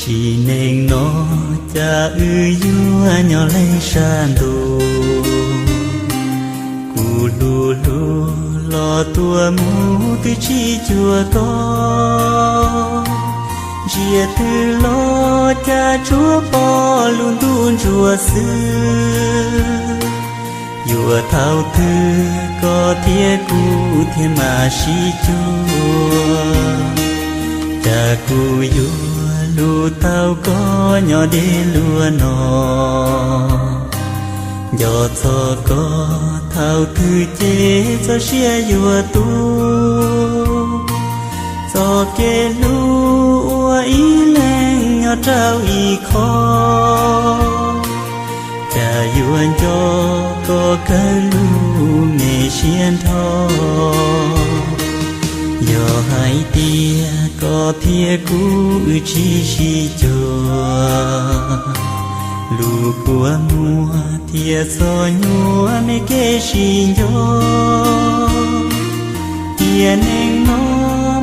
Sim neej no cas wb yuav nyob leej sab ntuj, kuv hlub hlub los tuaj mus twb tsis cuag koj, ntsia twg los cas tsuas pom lub ntuj ntsuab xwb. Yuav thaum twg koj thiab kuv thiaj mam sib cuag, cas kuv yuav lus tau koj nyob deb luag no. Nco txog koj thaum twg ces txoj sia yuav tu, txoj kev hlub ua ib leeg nyob rau ib qho, cas yuav nco koj kawg lub me siab nrho. Yog hais tias koj thiab kuv wb tsis sib cuag, lub kua muag thiab txoj nyuag me kev sib nco, tiam neej no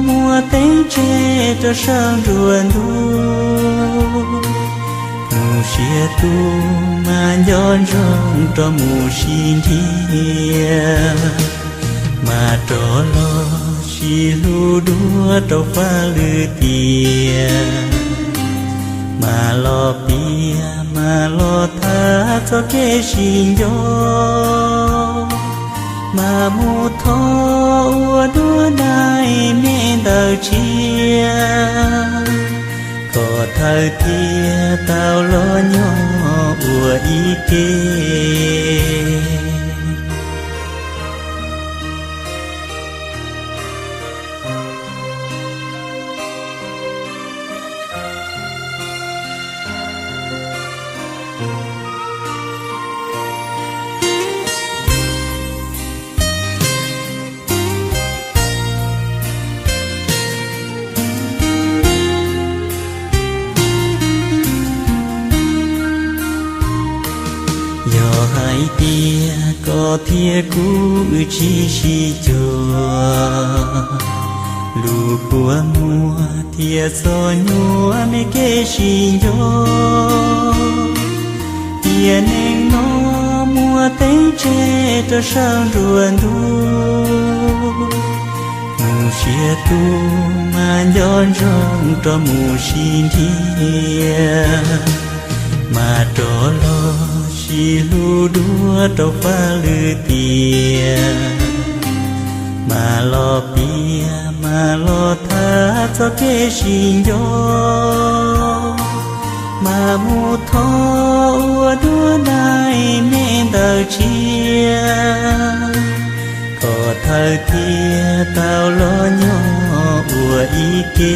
muaj teeb tseg rau sab nruab ntug, mus siab tu mas nco ntsoov rau mus sib nrhiav, mas rov los sib hlub dua rau faj lwm tiam, mas los piav mas los tham txoj kev sib nco, mas mus thov ua dua daim me ntawv tshiab, kom thawj thiaj tau los nyob ua ib ke. Yog hais tias koj thiab kuv wb tsis sib cuag, lub kua muag thiab txoj nyuag me kev sib nco, tiam neej no muaj teeb tseg rau sab nruab ntug, mus siab tu mas nco ntsoov rau mus sib nrhiav, mas rov los sib hlub dua rau faj lwm tiam, mas los piav mas los tham txoj kev sib nco, mas mus thov ua dua daim me ntawv tshiab, kom thawj thiaj tau los nyob ua ib ke.